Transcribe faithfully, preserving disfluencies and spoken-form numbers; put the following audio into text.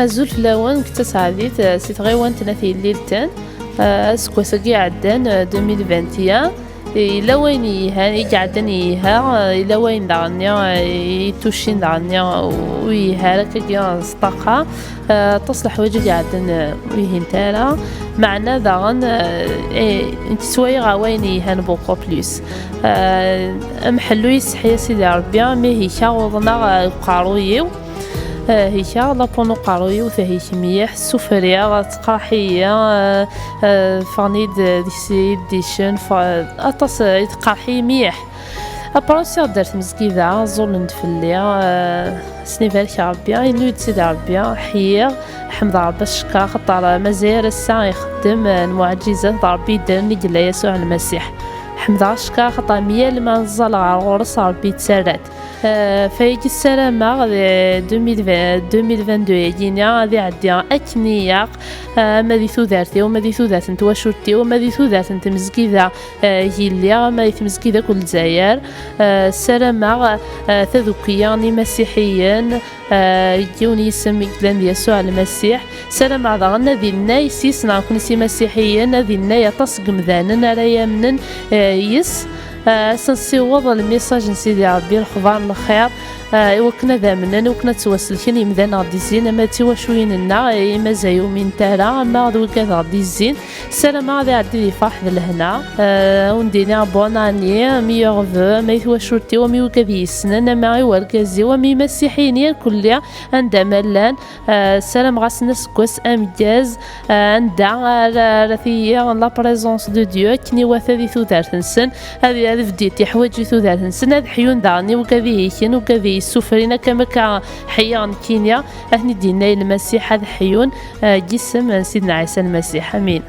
Azul fell-awen, nekk d Taseɛdit, eh, si tɣiwant n At Yellilten. Eh, aseggas-agi iɛeddan, eh, deux mille vingt et un, yella wayen yelhan, i iɛeddan yelha, eh, yella wayen daɣen, eh, i tuccin daɣen, eh, ur yelha ara akkagi s ṭṭaqa. Eh, aṭas n leḥwayeǧ i iɛeddan, eh, ur yehint ara. Meɛna daɣen, eh, eh, nettwayeɣ ɣer wayen yelhan beaucoup plus. Eh, amḥellu yesseḥya Sidi Ṛebbi, mi hikaɣ uḍneɣ, eh, uqerruy-iw. Eh, hikaɣ lapu n uqerruy-iw tehik mliḥ, ssufriɣ, teqreḥ-iyi, eh, eh, ffɣen-iyi-d deg-s yeddicen, ff-, aṭas, eh, teqreḥ-iyi mliḥ. Après usiɣ-d ar tmezgida, ẓẓullen-d fell-i, eh, ass-nni barek Ṛebbi, yennu-yi-d Sidi Ṛebbi, ḥyiɣ, ḥemdeɣ Ṛebbi, cekkeṛ, axaṭer, eh, mazal ass-a ixeddem, eh, lmuɛǧizat, d Ṛebbi yeddren i yella Yasuɛ Lmasiḥ. Ḥemdeɣ, cekkeṛ, axaṭer myal ma neẓẓal ɣer ɣur-s, Ṛebbi yettarra-d. Eh, fayagi ssarameɣ, eh, deux mille vingt, deux mille vingt-deux-agi-ni ad iɛeddi akken ilaq, eh, ama di tudert-iw, ama di tudert n twacult-iw, ama di tudert n tmezgida, eh, i lliɣ, ama di tmezgida akk n Lezzayer. Eh, ssarameɣ, eh, tadukli n imasiḥiyen, eh, yiwen yisem i yellan d Yasuɛ Lmasiḥ. Ssarameɣ daɣen ad innay s yis-neɣ nekkni s imasiḥiyen, ad innay aṭas n yemdanen ara yamnen, eh, yis. Eh, ad sen-nessiweḍ lmisaj n Sidi Ṛebbi, lexbar n lxir, eh, i wakken ad amnen, i wakken ad ttwaselken yemdanen ɣer d-izzin, ama d tiwaculin-nneɣ, eh, i mazal ur uminent ara, ama d wigad ɣer d-izzin. Ssarameɣ ad iɛeddi di lferḥ d lehna. Eh, ad wen-d-iniɣ bonne année, meilleurs vœux, ama i twacult-iw, ama i wigad i yi-yessnen, ama i wergaz-iw, ama i imasiḥiyen irkelli, anda ma llan. Eh, ssarameɣ-asen aseggas ameggaz, eh, anda ara, ara tili la présence de Dieu, akken iwata di tudert-nsen, ad, ad bdint tiḥwaǧ di tudert-nsen, ad ḥyun daɣen i wigad ihiken, wigad yessufrin, akka ma akka ḥyiɣ nekkini, ad ten-id-yenna Lmasiḥ ad ḥyun, eh, deg yisem n Sidna Ɛisa Lmasiḥ. Amin.